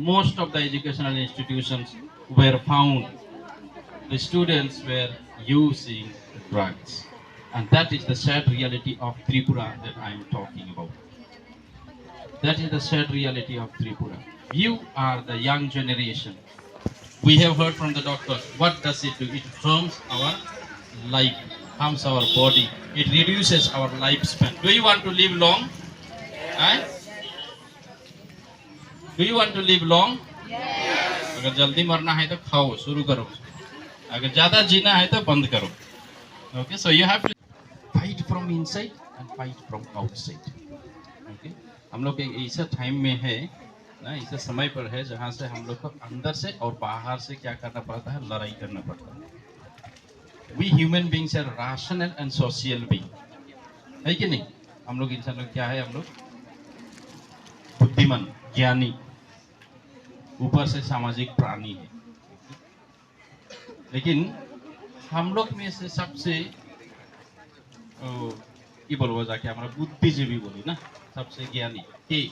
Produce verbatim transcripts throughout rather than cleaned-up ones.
Most of the educational institutions were found, the students were using drugs. And that is the sad reality of Tripura that I am talking about. That is the sad reality of Tripura. You are the young generation. We have heard from the doctors. What does it do? It harms our life, harms our body. It reduces our lifespan. Do you want to live long? Eh? Do you want to live long? अगर जल्दी मरना है तो खाओ, शुरू करो। अगर ज्यादा जीना है तो बंद करो। Okay, so you have to fight from inside and fight from outside. Okay, हम लोग एक ऐसा टाइम में है ना, ऐसा समय पर है जहाँ से हम लोग को अंदर से और बाहर से क्या करना पड़ता है, लड़ाई करना पड़ता है। We human beings are rational and social being, है कि नहीं? हम लोग इंसान लोग क्या है? हम लोग बुद्धिमान, ज्ञानी, ऊपर से सामाजिक प्राणी है। लेकिन हम लोग में से सबसे, ओ, ये बोलबो जाके हमारा बुद्धिजीवी बोली ना, सबसे ज्ञानी के?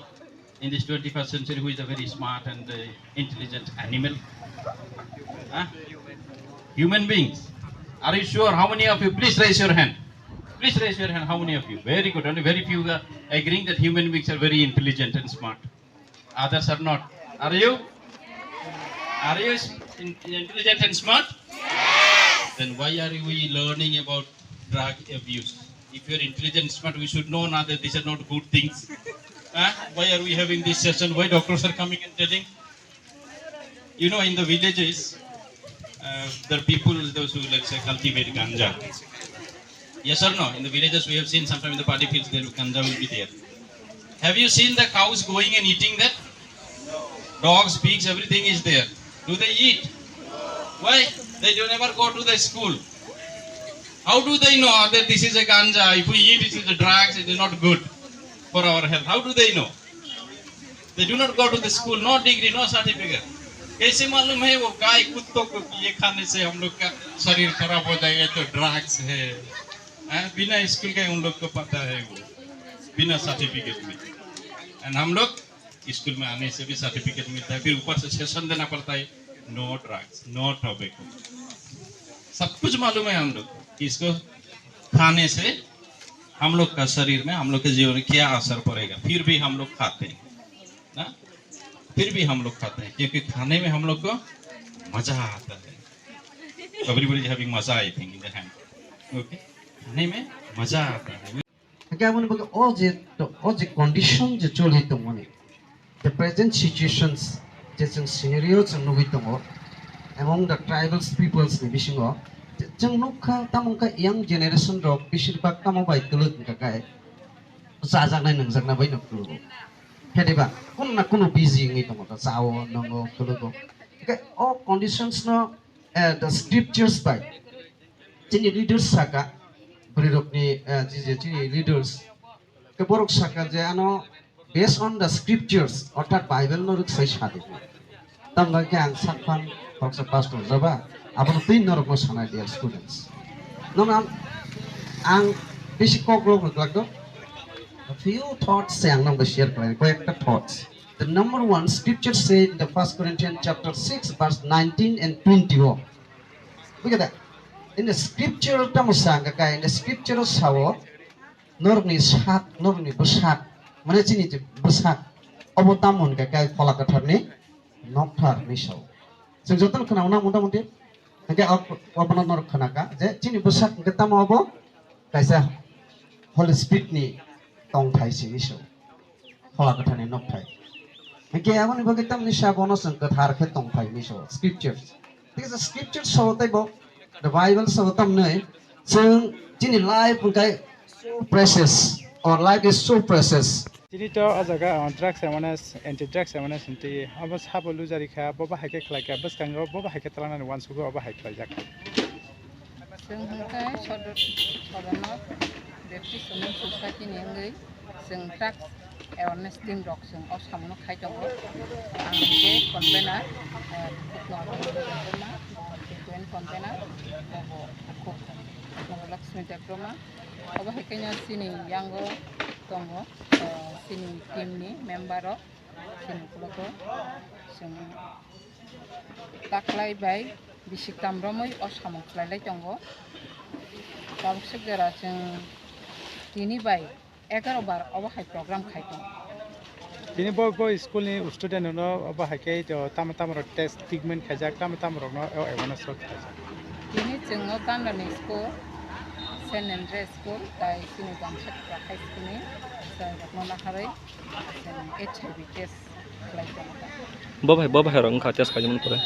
In this twenty-first century, who is a very smart and uh, intelligent animal? Huh? Human beings. Are you sure? How many of you? Please raise your hand. Please raise your hand. How many of you? Very good. Only very few are agreeing that human beings are very intelligent and smart. Others are not. Are you? Are you s- in- intelligent and smart? Then why are we learning about drug abuse? If you are intelligent and smart, we should know now that these are not good things. Huh? Why are we having this session? Why doctors are coming and telling? You know, in the villages, uh, there are people those who, let's say, cultivate ganja. Yes or no? In the villages, we have seen sometimes in the paddy fields, there ganja will be there. Have you seen the cows going and eating that? Dogs, pigs, everything is there. Do they eat? Why? They do never go to the school. How do they know that this is a ganja? If we eat, it is a drugs, it is not good for our health. How do they know? They do not go to the school, no degree, no certificate. कैसे मालूम है वो गाय कुत्तों को ये खाने से हम लोग का शरीर खराब हो जाएगा, तो ड्रग्स है? हैं? बिना स्कूल के उन लोग को पता है वो, बिना सर्टिफिकेट में। एंड हम लोग स्कूल में आने से भी सर्टिफिकेट मिलता है, फिर ऊपर से सेशन देना पड़ता है, नो ड्रग्स, नो टोबैको। सब कुछ मालूम है हम लोग कि इसको खाने से हम लोग का शरीर में, हम लोग के जीवन में क्या असर पड़ेगा, फिर भी हम लोग खाते हैं ना। फिर भी हम लोग खाते हैं क्योंकि खाने में हम लोग को मजा आता है। Everybody having मजा, I think, in the hand. Okay? खाने में मजा आता है। Hake aboni bagwi o je, o je condition je choli tongmani, the present situations je chwng scenario chwng nugwi tongo among the tribals peoples ni bisingo, je chwng nukha tamo wngkha young generation rok besir bak tamo bai kwlwk wngkha khe chajaknai nungjaknai bai no kwlwgo. Khe diba, kunu na kunu busy wngwi tongo, chao, nwngo, kwlwgo. Hake o conditions no, eh, the scriptures bai chini leaders saka, bwrwirokni, eh, je, je chini leaders, ke borok saka je ano based on the scriptures, orthat Bible no rwk sai sadi. Tamni bagwi ang sakphan khoroksa pastor jaba, abono twi norokno sanai, dear students. Nono ang, ang bisi kok rok rwglak do. A few thoughts se ang nokbo share khlai, koyekta thoughts. The number one, scripture said in the First Corinthians chapter six, verse nineteen and twenty o. Look at that. In the scripture tamo sa hwnkha khe, in the scripture o sao, norokni sak, norokni bwsak, mane chini je bwsak, obo tamo hwnkha khe Phola Kwtharni nokthar hinwi sao. Chwng jotono khwnao na mota moti? Hwnkhe o, obono norok khwnakha je chini bwsak hwnkhe tamo obo kaisa Holy Spirit ni tongthai se hinwi sao. Phola Kwtharni nokthai. Hwnkhe aboni bagwi tamni sa bono chwng kwthar khe tongthai hinwi sao, scriptures. Thik ase, scriptures sao tei bo, the Bible sao tamni chwng chini life hwnkhe so precious, our life is so precious. Chini to o jaga, uh, drugs awareness, anti drugs awareness hinwi abo sabo lujari kha, bo bahai khe khlai kha, bwskango bo bahai khe twlangnani uansugo, obo hai khlaijak. Chwng hwnkhe Sodor, Sodorno Baptist Women Society ni wngwi chwng drugs awareness team rok chwng o samungo khai tongo. Ang hwnkhe convener, eh, Bukno Debbarma, joint convener, obo Bukno Lakshmi Debbarma. Obo hai khe no chini yango tongo, eh, chini team ni member rok, chini ukulok o. Chwng taklai bai bisik tam romwi o samung khlailai tongo. Tabuk swk jora chwng tini bai egaroh bar obo hai program khai tongo. Tini bo, bo school ni student rokno obo hai khe to tamo tamo rok test treatment khaijak, tamo tamo rokno o awareness rok khaijak. Tini chwng o Tandani school, Saint Andrew school, tai chini Jamshedpur high school ni chwng rokno naharwi chwng H I V test khlai tongo. Bo bai, bo bai rok wngkha test khaijak mani pore.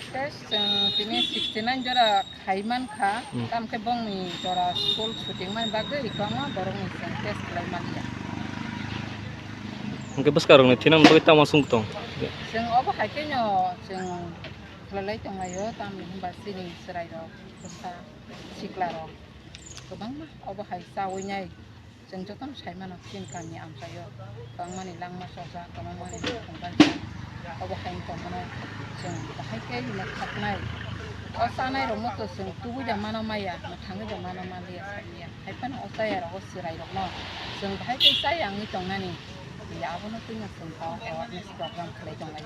Test chwng tini sixty nine jora khai mankha, hmm, tamo khe bongni jora school shooting mani bagwi kwbangma borokni chwng test khlai manya. Hwnkhe bwskangrokni thinani bagwi tamo swng tong? Chwng obo hai kheno chwng khlailai tonglaio, tamni hwnba chini chwrairok bwsa siklarok kwbangma obo hai chawi nai. Chwng jotono sai mano, chini kami amchaio kwbangmani langma chojak, kwbangmani thwng baijak. Obo hai wng tongmano chwng bahai khe rina khaknai. O chanai rokno to chwng tubui da mano maya, mwthangwi da mano manliya, saimanya. Hai phano o chaya rogo chwrai rokno chwng bahai khe chaya wngwi tongnani. Abono twino chwng tao awareness program khlai tonglai.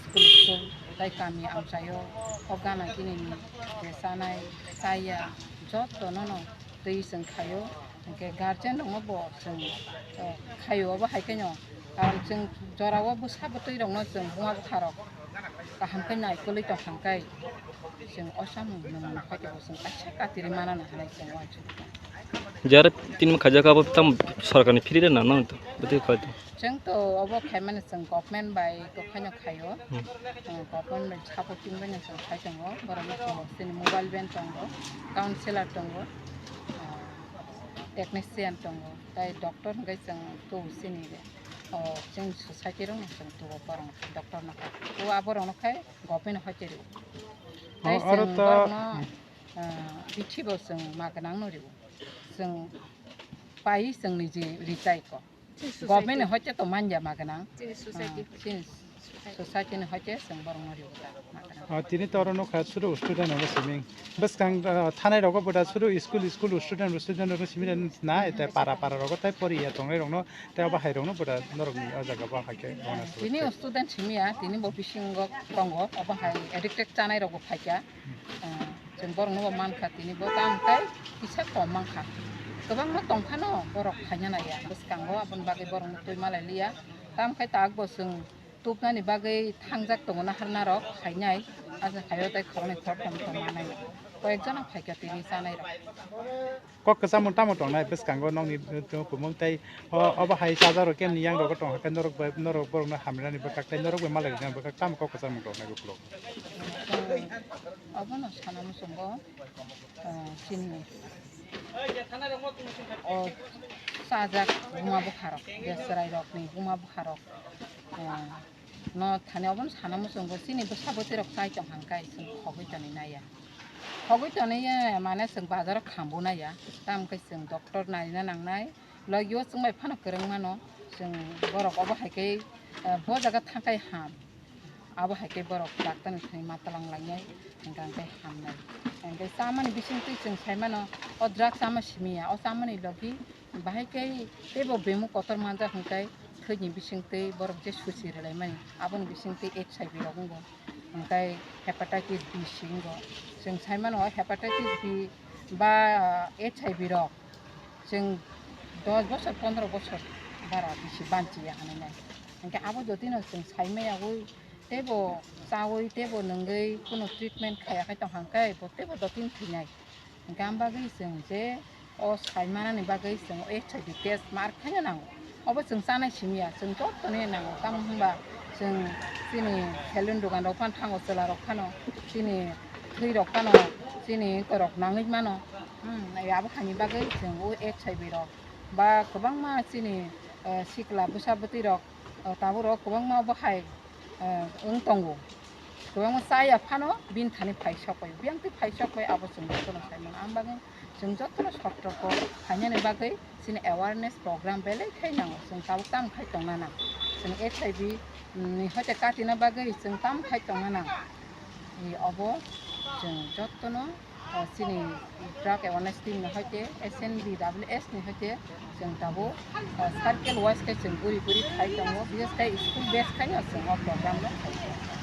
School school tai kami amchaio o gana gini ni je chanai chaya jotono no twi chwng khaio. Hwnkhe guardian rokno bo chwng, eh, khaio, obo hai kheno. Karon chwng jorao bwsa bwtwi rokno chwng buma bwtharok kaham khe naikolwi tong kha hwnkhe chwng o samung nwng hwnkhe bo chwng kaisa katirwi manana hinwi chwng uansukha. Jara tini khaijak abo tam sorkarni free rw nang nang to, bwtwi khlai to. Chwng to obo khaimani chwng government bai kwphaino khaio. Hmm. Uh, government bai supporting baino chwng khai tongo. Borokno chwng chini mobile van tongo, counselor tongo, uh, technician tongo, tai doctor hwnkhe chwng tubu chini, uh, chini society rokno chwng tubu borok doctor no khai. O aborokno khai government hoite rw. Tai o, oro chwng to, borokno, hmm, uh, bithi bo chwng ma gwnang no rw. Chwng pai chwng niji richai ko. Chini society. Government ni hoite to manya ma gwnang. Chini society. Ah, chini society ni hoite chwng borokno rw ta ma gwnang. Ah, tini to oro nukha suru student rokno siming. Bwskang, ah, thanai rogo boda suru school, school student, student rokno siming na, ete para, para rogo tai poriya tongnai rokno, tai abo hai rokno boda norokni o jaga bo hai khe rwna suru. Tini student simiya, tini bo bisingo tongo, obo hai addicted chanai rokbo phaikha. Ah, chwng borokno bo mankha, tini bo tam tei kisa kom mankha. Kwbangma tongphano borok phaina naiya bwskango, aboni bagwi borokno twi malai liya. Tam khai tak bo chwng tubnani bagwi thangjak tongo naharnarok phainai, asa phaio tei khoroknwi khoroktham tong manai. Koyekjona phaikha tini chanairok. Kok kwchangmung tamo tongnai bwskango nokni, uh, tumung tei o, obo hai chajak rok kemni yang rogo tong hakhe norok bai, norok borokno hamrinani bwkhak tei norok bai malai rinani bwkhak tamo kok kwchangmung tongnai ukulok. Chwng obono sana muchungo, uh, chini o chajak buma bwkharok, je chwrairokni buma bwkharok, uh, no thani obono sana muchungo chini bwsa bwtwi rok chai tong hangkai chwng khogwi tonwi naiya. Khogwi tonwi ya mane chwng bazaro khambo naiya, tamo khe chwng doctor narina nangnai, logio chwng bai phano kwrwng mano, chwng borok obo hai khe, eh, bo jaga thangkai ham, abo hai khe borok doctor ni thani ma twlang lainai, hwnkhe hwnkhe hamnai. Hwnkhe chamani bisingtwi chwng sai mano, o drug chama simiya, o chamani logi bahai khe teibo bemuk kotor manjak hwnkhe thwini bisingtwi borok je susi rwlaimani, aboni bisingtwi H I V rok wngo. Hwnkhe hepatitis B si wngo. Chwng sai mano hepatitis B ba H I V rok chwng dos bosor pondro bosor bara bisi banchiya hinwi nai. Hwnkhe abo jotino chwng sai maya ui teibo chaui teibo nungwi kuno treatment khaiya khai tong hangkhe bo teibo jotino thwinai. Hwnkhe am bagwi chwng je o sai manani bagwi chwng o H I V test mar khaino nango. Obo chwng chanai simiya, chwng jottoni nango. Tamo hwnba chwng chini salon dogan rok phano thango, chwla rok phano chini thwi rok phano chini wngkoi rok nangwi mano. Hmm, abo haini bagwi chwng o H I V rok ba kwbangma chini, eh, sikla bwsa bwtwi rok, eh, tabuk rok kwbangma obo hai eh, wng tongo. Kwbangma chaya phano bini thani phai sok pai, biyang twi phai sok pai, abo chwng jotono sai mano. Ang bagwi chwng jotono sotroko khainani bagwi chini awareness program belai khai nango. Chwng tabuk tamo khai tongna nang. Chwng H I V ni hoite katina bagwi chwng tamo khai tongna nang. I obo chwng jotono chini drug awareness team ni hoite S N B W S ni hoite chwng tabuk circle wise khe chwng guri guri khai tongo, bises khe school base khaino chwng o program no khai tongo.